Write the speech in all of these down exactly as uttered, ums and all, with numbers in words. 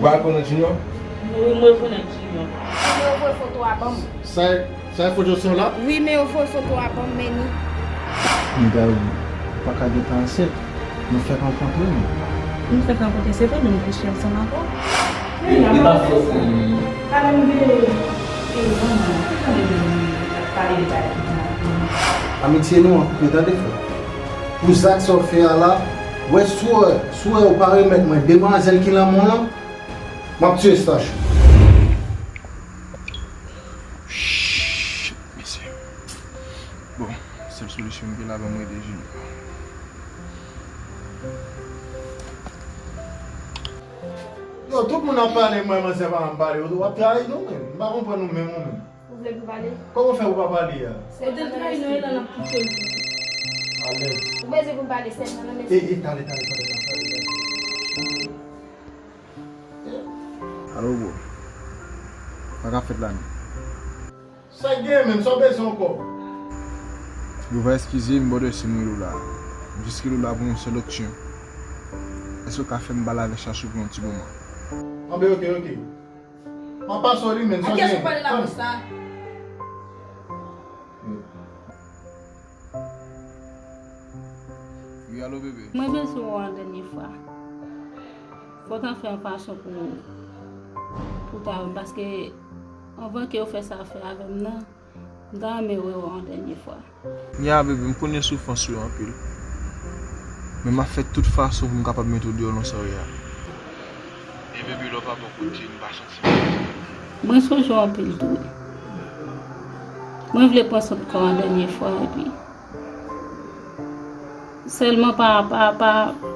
Pa rekonèt Junior? Wi, m rekonèt Junior. Mwen voye foto a ban m. Sa, sa e foto sa w la? Wi, men yo voye foto a ban m, men ni. Nèg la, ou pa ka gentan ansent. Nou fèk rankontre, men. Nou fèk rankontre, se vre, men nou kouche ansanm ankò. Li pa fè w fou, non. Alè m veye, e, manman, ki jan de moun k ap pale de bagay kidnapin? Amitye nou an koupe, tande, frè. Pou zak sa w fè a la, wè, si w wè, si w wè ou pa remèt mwen demwazèl ki nan men w lan, m ap tiye Stachou. Shit, mesye. Bon, sèl solisyon m gen la, ban m rele Junior. Yo, tout moun ap pale, mwen, manzè pa janm pale. Ou, w ap trayi nou, menm. M pa konprann ou menm, ou menm. Ou vle pou pale? Kòman w fè ou pa pale a? Ou te trayi nou, e la n ap touche l tou. Alèz. Ou bezwen pou m pale sèlman, non, mesye? E, e, tale, tale, tale, tale, tale. Alo, bro. Sa k ap fèt la menm? Sa k gen menm? Sa w bezwen ankò? Bro, va eskize m, brother, si m rele w la. M jis rele w la pou yon sèl opsyon. Èske w ka fè m pale avèk Chachou pou yon ti moman? Anben, oke, oke. M ap pase w li, menm, sa w gen? A kiyès ou pale la konsa? Wi, alo, bebe. Mwen bezwen wè w yon dènye fwa. Fò w ta fè yon fason pou, pou w ta wè m, paske anvan ke w fè sa w fè avè m nan, m ta renmen wè w yon dènye fwa. Ya, bebe, m konnen soufrans ou yo anpil. Men m ap fè tout fason pou m kapab mete w deyò nan sa w ye a. E bebe, lè w pa bò kote m, m pa santi m. Mwen sonje w anpil tou. Mwen vle pran swen kò w yon dènye fwa, epi sèlman pa, pa, pa,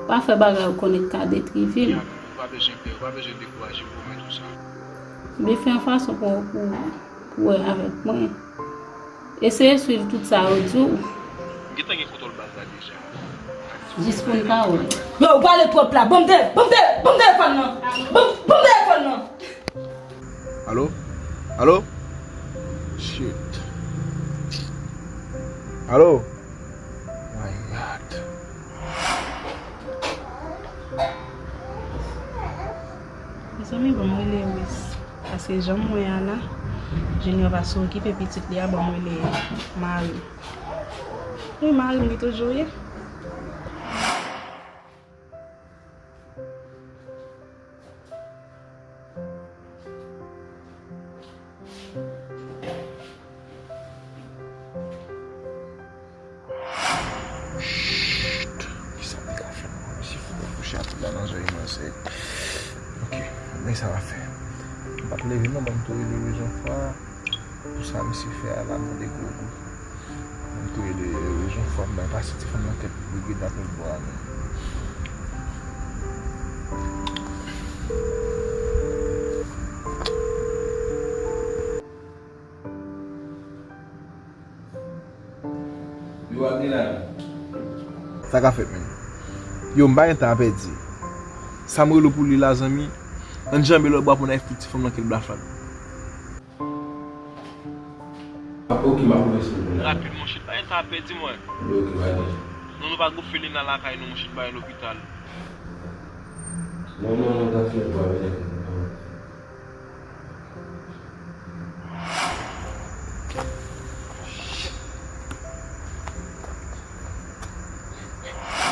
pa fè bagay ou konnen k ka detri vi m. Ou pa bezwen pè, ou pa bezwen dekouraje, m pwomèt ou sa. Men fè yon fason pou, pou, pou wè avèk mwen. Eseye swiv tout sa yo di w. M gentan gen kontwòl baz la deja. Jis pou n ka wè. Yo, ou pale twòp la. Ban m te, ban m te, ban m telefòn nan. Ban m, ban m telefòn nan. Alo? Alo? Shit. Alo? My God. Mezanmi, ban m rele Wis. Paske jan m wè a la, Junior pa sou okipe pitit li a, ban m rele mari m. Wi, mari m li toujou ye. Chut! Kisa m te ka fè non? Mesye fou, mwen kouche atè la nan zòrèy mwen, se. Ok, men sa va fè. M p ap leve non, ban m tou rele Wis yon fwa. Pou sa misye fè a la, mande gwo gou. Mwen tou rele Wis yon fwa, m bay pase ti fanm nan tèt brigad ak lòt bò a menm. Yo, Abdela. Sa ka fèt menm? Yo, m pa gen tan a pèdi. Sa m rele w pou li la, zanmi, ann janbe lòt bò a pou n al fout ti fanm nan kèk blafat. Ok, m ap reponn ou kounye a. Rapid, monchè, pa gen tan a pèdi, mwen. Ok, pa gen. Non, nou pa gen orfelina lakay nou, monchè, pa gen lopital. Non, non, non, ta fè pa vini.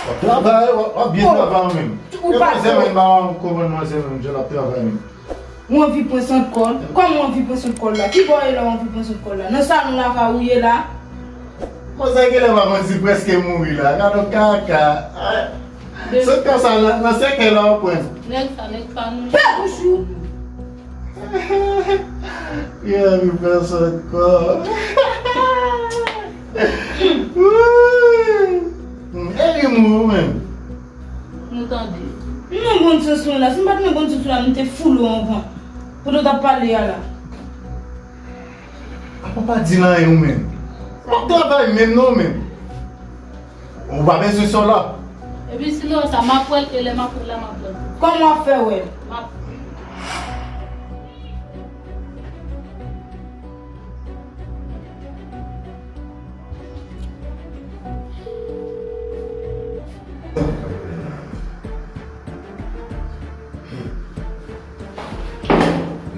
W ap travay, w ap, w ap byen travay ou menm. E manzè menm, pa konprann manzè menm, jan l ap travay menm. Ou anvi pran sant kò l? Kòman ou anvi pran sant kò l la? Ki bò w ye la ou anvi pran sant kò l la? Nan salon la va ou ye la? Manzè genlè pa konn si prèske mouri la. Gad on kaka. Sant kò sa nan, nan sèkèy la w ap pran. Nèg sa, nèg pa nou. Pè bouch ou! Li anvi pran sant kò. Wouyy! E li mouri menm. Nou tande. Nou nan bonn sans nou la. Si m pa t nan bonn sans nou la, nou te foule w anvan. Pandan w t ap pale a la. Apa w pa di l anyen ou menm? W ap travay menm non ou menm. Ou pa bezwen sa w la. Epi sinon sa, m ap wè l, e lè m ap wè l la, m ap wè l. Kòman w ap fè wè l? M ap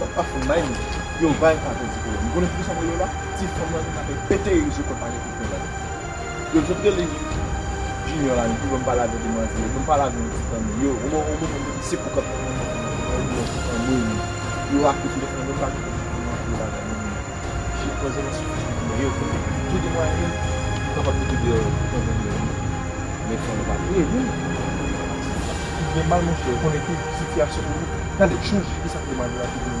pa, pa fanm bay nou. Yo bay m katòz diplòm. M konnen poukisa mwen yo la, ti fanm nan vin ap pete yo sou kont pa gen kout men ladan. Yo sot rele Junior la, pou ban m pale avèk demwazèl, ban m pale avèk yon ti fanm. Yo, ou bon, ou bon, se pou kòb nan men mwen, yo akouche de fanm, menm pa gen kòb nan men mwen, yo la, la, la. Jè pwazon nan soufri sou mwen, yo, tout de mwayen, m kapab mete deyò, tout nan mwen deyò. Men fanm pa vle, wi. Tout gen mal, monchè, ou konnen ki sitiyasyon pou ou. Gade, chonje ki sa k te mal la, ki vin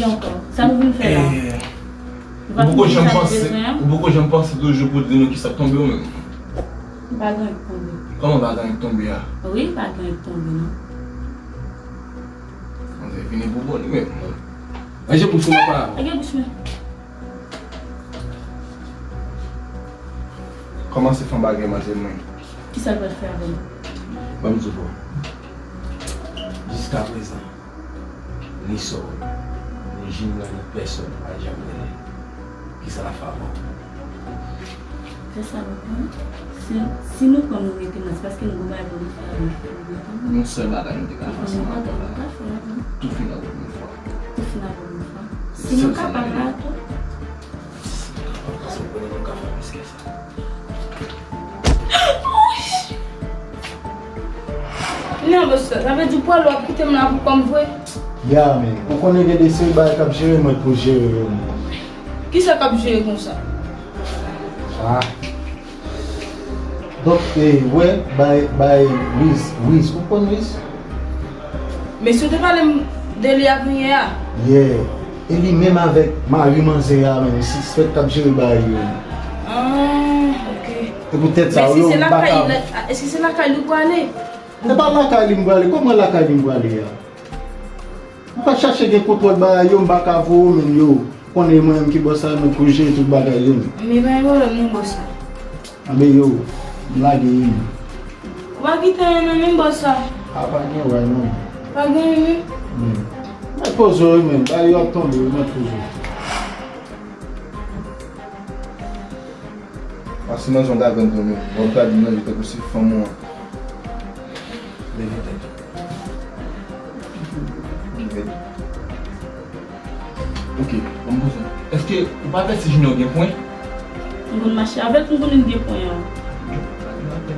Kòman ankò? Sa nou vin fè la? Eh, ou poko janm panse, ou poko janm panse toujou pou di nou kisa k tonbe w menm? M pa gen anyen k tonbe. Kòman pa gen anyen k tonbe a? Wi, pa gen anyen k tonbe non. Manzè vini pou bon li menm. Manje bouch ou nan pa. Lage bouch mwen. Kòmanse fè yon bagay manzè mwen. Kisa l pral fè avè m? Ban m di w bro. Jiskaprezan, ni sò, ni Jimla, ni pèsòn pa janm rele. Kisa l ap fè avè w? Fè sa nou pran. Si, si nou pran nou rete nan, se paske nou gon bagay pou nou fè avè nou. Yon sèl bagay nou te ka fè ansanm avè w la. Tou fin avè w yon fwa. Tou fin avè w yon fwa. Si nou kapab la tou. Si nou kapab, paske w konnen nou ka fè plis ke sa. Non, bòs, sa vle di pou w ap kite m la pou kò m vre? Ya, men. Ou konnen gen de seri bagay k ap jere, mwen pou jere yo, men. Kisa k ap jere konsa? Ah. Donk, e, wè, bay, bay, Wiz, Wiz, ou konn Wiz? Mesye, w te pale m de li avanyè a? Yeah. E li menm avèk mari manzè a, menm, sispèk k ap jere bagay yo. Ah, ok. E poutèt sa, yo, m pa ka. Èske se lakay li w prale? E pa lakay li m prale. Kòman lakay li m prale a? M pa chache gen kontwòl bagay yo, m pa ka voye w menm yo. Konnen mwen menm ki bòs la, mwen pou jere tout bagay yo. Men pa gen pwoblèm non bòs la. Anben yo, m lage wi. Ou pa kite anyen nan men bòs la. A pa gen wè non. Pa gen anyen menm. Mèt poze w wi menm, bagay yo ap tonbe wi, mèt poze w. Pase nan zòn avè m tou menm. Bon, w ta di manje tankou se fanm ou an. Leve tèt ou. Leve. Ok, bon, m poze. Èske ou pa avèti Junior gen pwen? M konn mache avè l, m konnen l gen pwen an.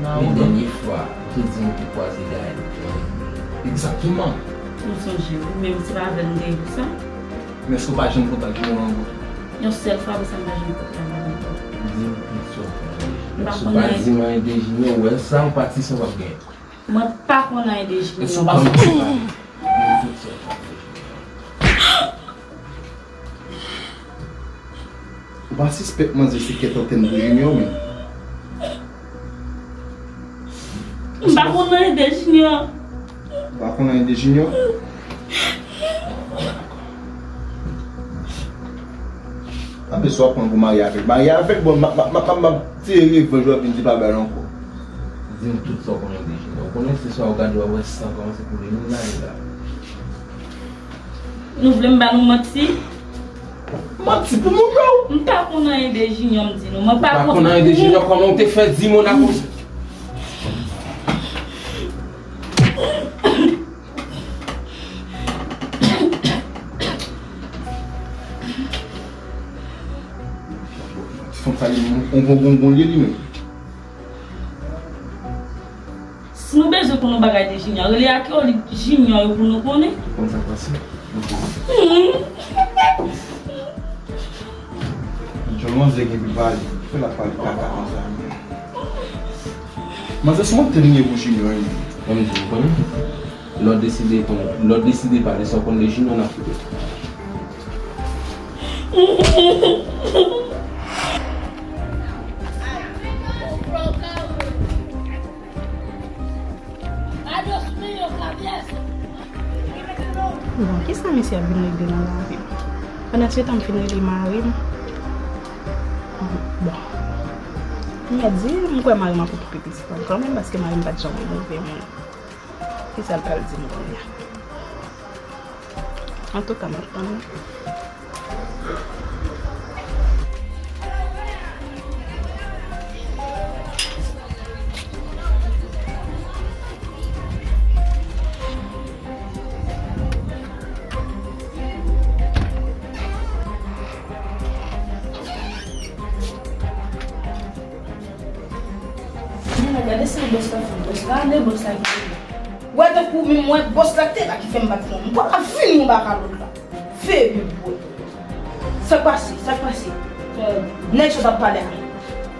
Men dènye fwa, ou te di m te kwaze Gaël. Egzakteman. M sonje, wi, men se pa avè l m te ye pou sa. Men èske w pa janm kontak Junior ankò? Yon sèl fwa, men sa m pa janm kontak avè l ankò. Di m, M pa konn anyen. Si w pa di m anyen de Junior, ou wè sa, ou pati san w p ap genyen. Mwen pa konn anyen de Junior. E si w pa konn anyen de Junior? Ou pa sispèk manzè se kèt antèn pou Junior menm? M pa konn anyen de Junior. Ou pa konn anyen de Junior? Anben, si w ap pran pou marye avèk, marye avèk, bon, m ap, m ap, m ap, m ap tire revanj, w ap vin di pa bay ankò. Di m tout sa w konnen de Junior. Ou konnen se swa ou gade w ap wè san kòmanse koule, nou la, nou la. Nou vle m ba nou manti? Manti pou moun yo. M pa konn anyen de Junior, m di nou. Mwen pa konn anyen de Junior, kòman w te fè di Mona konsa? Ti fanm sa li, yon bon gongon li ye li menm. Si nou bezwen konn yon bagay de Junior, rele ak yo, li Junior yo pou nou konnen. Ou konn sa k pase? Junior, manzè gen pou pale. Fè l ap pale kaka konsa. Manzè, se yon tèl li ye pou Junior, wi. Ban m di w, ou konnen? Lè w deside konn, lè w deside pale sa w konn de Junior, n ap koute. Bon, kisa misye ap vin regle nan lavi m? Pandansetan, m fin rele mari m. Bon. M mèt di, m kwè mari m ap okipe pitit la kanmenm, paske mari m pa t janm yon move moun. Kisa l pral di m kounye a? Antouka, m ap tann li. Gade sa bòs la fè. Bòs la ale, bòs la kite. Wè tankou menm mwen, bòs la te la ki fè m bat non. M pral ap fini yon baka lòt la. Fè yon bòs. Sa k pase? Sa k pase? Nèg sa w t ap pale a.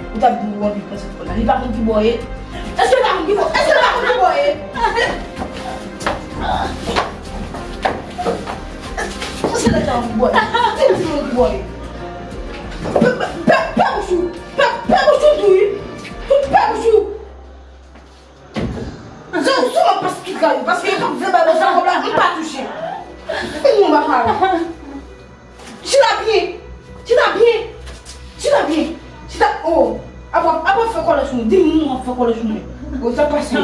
Ou t ap di ou anvi pran sèt kòb la. Li pa konn ki bò ye. Èske l pa konn ki bò? Èske l pa konn ki bò ye? Èske nèg sa konn ki bò ye? Di m si l konn ki bò ye. Pè, pè, pè, pè bouch ou. Pè, pè bouch ou tou wi. Tout pè bouch ou. Zè ou sou mwen pas tout la yo, paske yo t ap vle bay bòs la kòb la, m pa touche. Fini yon baka la. Chita byen. Chita byen. Chita byen. Chita, oh. Apa, apa fè kòlè sou mwen. Di m ou ap fè kòlè sou mwen. Oh, sa pase.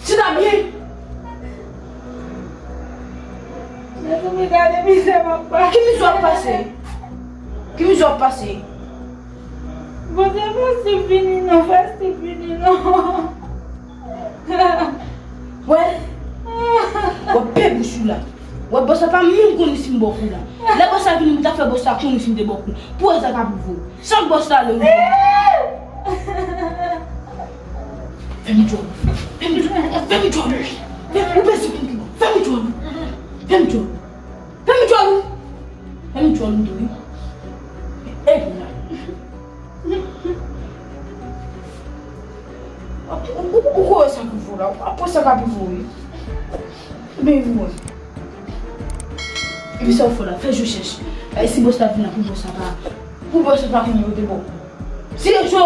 Chita byen. Mezanmi, gade mizè m ap pase. Ki mizè w ap pase? Ki mizè w ap pase? Bondye, fè sip vini non, fè sip vini non. Wè, wè pè bouch ou la. Wè bòs la pa menm konn si m bò kou la. Lè bòs la vini, m ta fè bòs la konnen si m te bò kou. Pou wè sa k ap rive w. Sa k bòs la lè w. Fèmen djòl ou. Fèmen djòl ou. Fèmen djòl ou. Fèmen, ou bezwen konn ki bò. Fèmen djòl ou. Fèmen djòl ou. Fèmen djòl ou. Fèmen djòl ou tou wi. Ey, kounye a. Ou, ou, ou, ou kwè sa k rive w la, ou pa kwè sa k ap rive w, wi. Ebyen, wi, mwen. Epi sa w fè la, fè je chèche. Ay, si bòs la vin la, pou bòs la pa, pou bòs la pa konnen yo te bò. Si yo cho.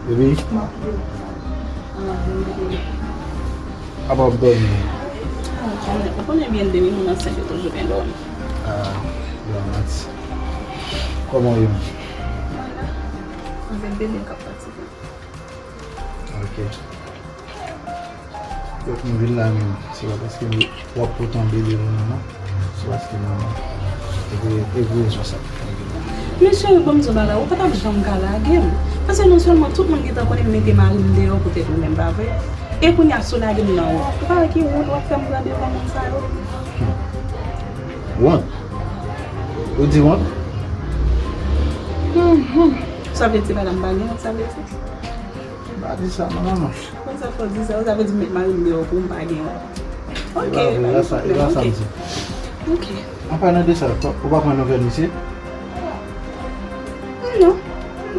Baby. Apa w ap dòmi? Ou konnen, ou konnen byen depi moun ansent yo toujou byen dòmi. Ah, yo manti. Kòman w ye menm? Avèk bebe k ap fatige. Ok. Donk, m vin la menm, se pa paske w ap pote yon bebe nan men m, se paske m renmen w. E pou, e pou rezon sa k fè m vin la. Men cheri, ban m di w bagay, ou pa t ap janm ka lage m. Paske non sèlman tout moun gentan konnen m mete mari m deyò poutèt ou menm, pa vre? E kounye a, si w lage m nan wont, ou pa wè ki wont w ap fè m pran devan moun sa yo? Wont? Ou di wont? Hmm. Sa vle di madanm pa gen, sa vle di? M pa di sa, non, non, non. Kòman sa fè w di sa? Sa vle di m met mari m deyò pou m pa gen yon. Ok, pa gen pwoblèm, ok. Ok. An palan de sa, ou pa pran nouvèl misye? Non.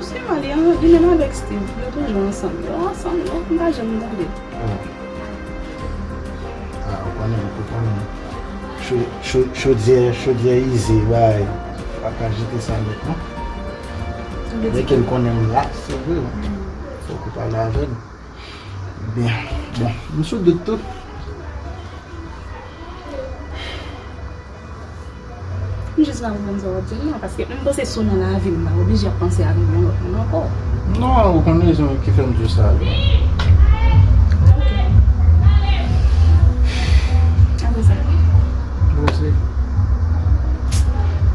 Se mwen li, li menm avèk Steve. Yo toujou ansanm. Yo ansanm, yo. M pa janm tande. Ah, ou konnen, ou konnen. Cho-, cho-, chodyè, chodyè ize, bay. Pa ka jete sa nèt, non. Dèke l konnen m la, se vre. Fòk ou pale avè l. Byen, bon, m sou dout tou. M jis pa konprann sa w ap di m nan, paske m panse si w nan lavi m, m pa oblije ap panse avèk yon lòt moun ankò. Non, ou konn rezon ki fè m di w sa, wi. Ok. Apre sa? Bon, se,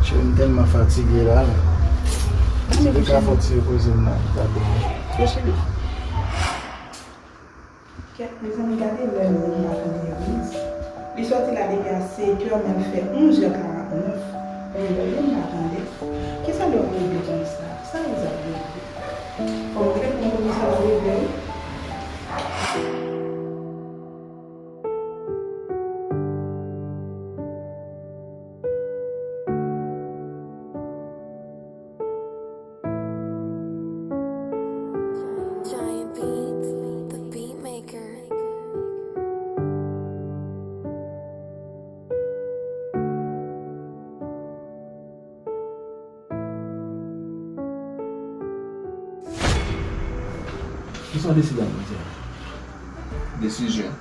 cheri, m tèlman fatige la. Si te ka fè w ti repoze m nan, li ta bon. Yo, cheri. Kèt, mezanmi, gade lè moun la nan legliz. Li sòti la depi a sèt è, men l fè onz è karant nèf. Li lè moun la tande. Kisa l ap regle konsa? Sa l ap regle? Fò m rele pou m konn sa l ap regle, wi. Giant Beats, the beat maker. Kisa w deside ap manje a? Desizyon.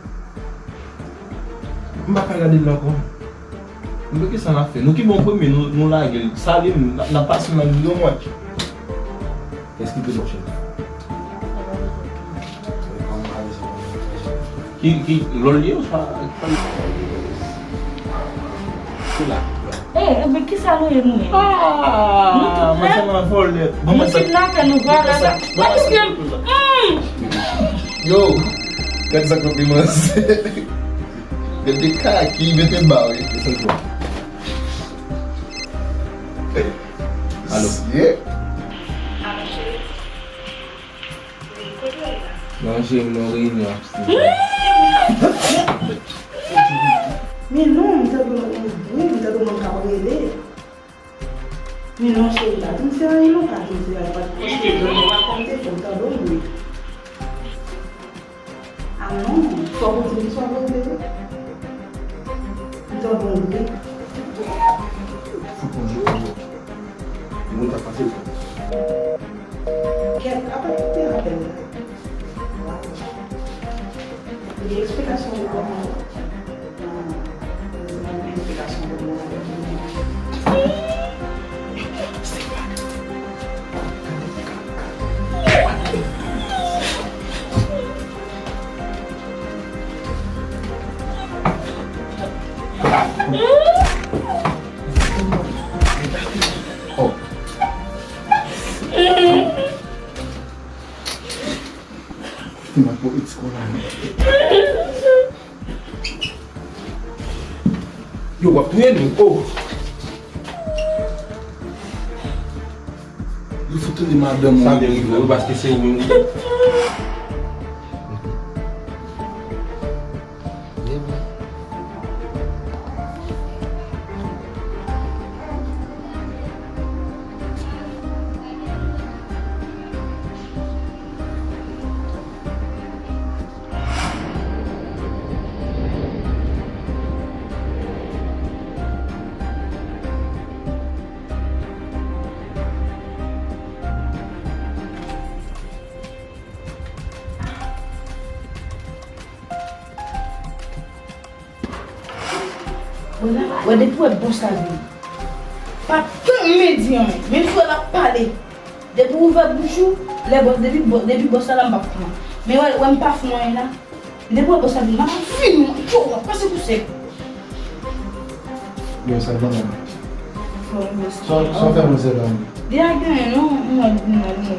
M pa ka gade l ankò. M di, kisa n ap fè? Nou ki bon premye, nou, nou lage l. Salye m, n ap, n ap pase nan yon mwen. Kèst ki pli bon cheri? Ki, ki, lòl ye ou sa? Ki la? Eh, eh, men kisa nou ye nou ye? Ah, nou tout mwen la. Sèlman vòlè. Bon, nou tout la fè nou vòlè sa. Mwen tout menm. Yo, gad sa k ap demanse. Gade kaki mete ba wi. Alo. Yeah. Alo, cheri. Non, cheri, m nan reyinyon ak Steve. Men non, m tande yon bri, m tande yon moun k ap rele. Men non, cheri, pa di m se anyen non, pa di m se anyen, paske lè m pa konn telefòn, m tande yon bri. Ah non, fòk ou di m sa w vle di. M tande yon bri. Yon moun k ap pase l. Kèt, apa kite apèl la? Gen eksplikasyon de kòman. Ah, se yon eksplikasyon de kòman. Oh. Fè m ap pran ti kola. Yo, w ap touye nou. Oh. Yo fout touye madanm ou. Sa byen rive, wi, paske se ou menm li. Wè la, wè depi w wè bòs la vini. Pa janm di anyen, menm si w wè l ap pale. Depi w ouvè bouch ou, lè bòs, depi bò-, depi bòs la la, m p ap pran. Men wè, wè m pa fè anyen la. Depi w wè bòs la vini, m ap fini, m ap tchou, m ap pase pou sèk. Yo, sa bon, non. Sa, sa fè mwen sèl la. Li pa gen anyen, non, m wè, m wè, m wè.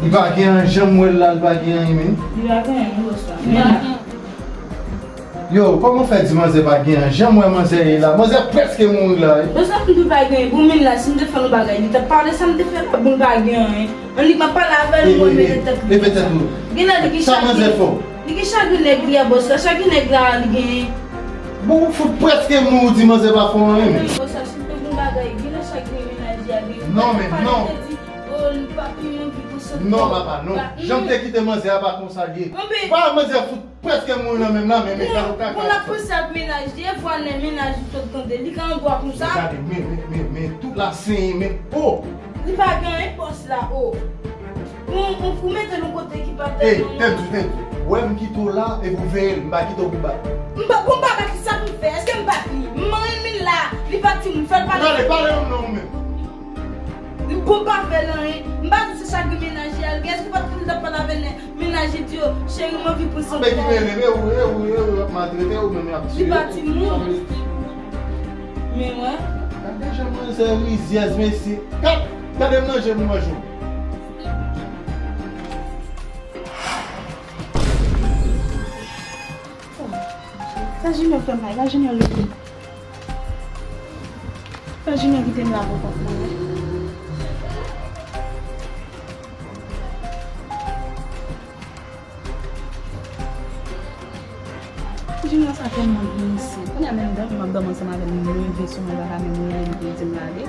Li pa gen anyen, janm wè l la, li pa gen anyen, men. Li pa gen anyen, non, bòs la. Men la. Yo, kòman w fè di manzè pa gen anyen? Jan m wè manzè ye la, manzè prèske mouri la wi. Bon, sa m te pa gen anyen pou moun la, si m te fè yon bagay, li t ap pale, sa m te fè la, bon, l pa gen anyen. Annik m ap pale avè l, mwen mete tèt li. Leve tèt ou. Genlè li gen chagren. Sa manzè fè w? Li gen chagren nèg li a, bòs la, chagren nèg la li genyen. Bon, ou fout prèske mouri, ou di manzè pa fè w anyen, men. Bòs la, si m te bon bagay, genlè chagren mennaj li a genyen. Non, men non. Pale, te di, oh, li pa pi anvi pou sòt. Non, papa, non. Jan m te kite manzè a pa konsa l ye. Bon, ben, pa manzè fout prèske mouri nan men m la, men, men gade w kaka. Bon, l ap panse ak mennaj li, e vwa nèg mennaj li sot tande, li ka ango a konsa. Gade, men, men, men, men, tout la senyen, men, oh! Li pa gen anyen bòs la, oh! Ou, ou, ou mete l yon kote ki pa tèlman. Ey, tèt di, tèt di. Ou wè m kite w la, epi w veye l, m pa kite w pou bat. M pa, bon, m pa bat li, sa pou m fè? Èske m bat li? M renmen l la, li pa timoun, fè l pale. Gade, pale yon non ou menm. Li bon pa fè l anyen. M pa di se chagren mennaj li a l gen. Èske w pa t konn li t ap pale avè nèg mennaj li di yo, cheri, m anvi pran sante. Anben ki mele m, e ou, e ou, e ou y ap maltrete, ou menm y ap tiye. Li pa timoun. Men wè. Gade jan manzè rizyèz, mesye. Gad, gade m nan je m manje w. Sa Junior fè m la, sa Junior leve. Sa Junior kite m la pou kont mwen. Junior sa tèlman inosan. Kounye a menm dòmi m ap dòmi ansanm avè l, m leve sou mwen, li pa ka menm rele m pou l di m lage.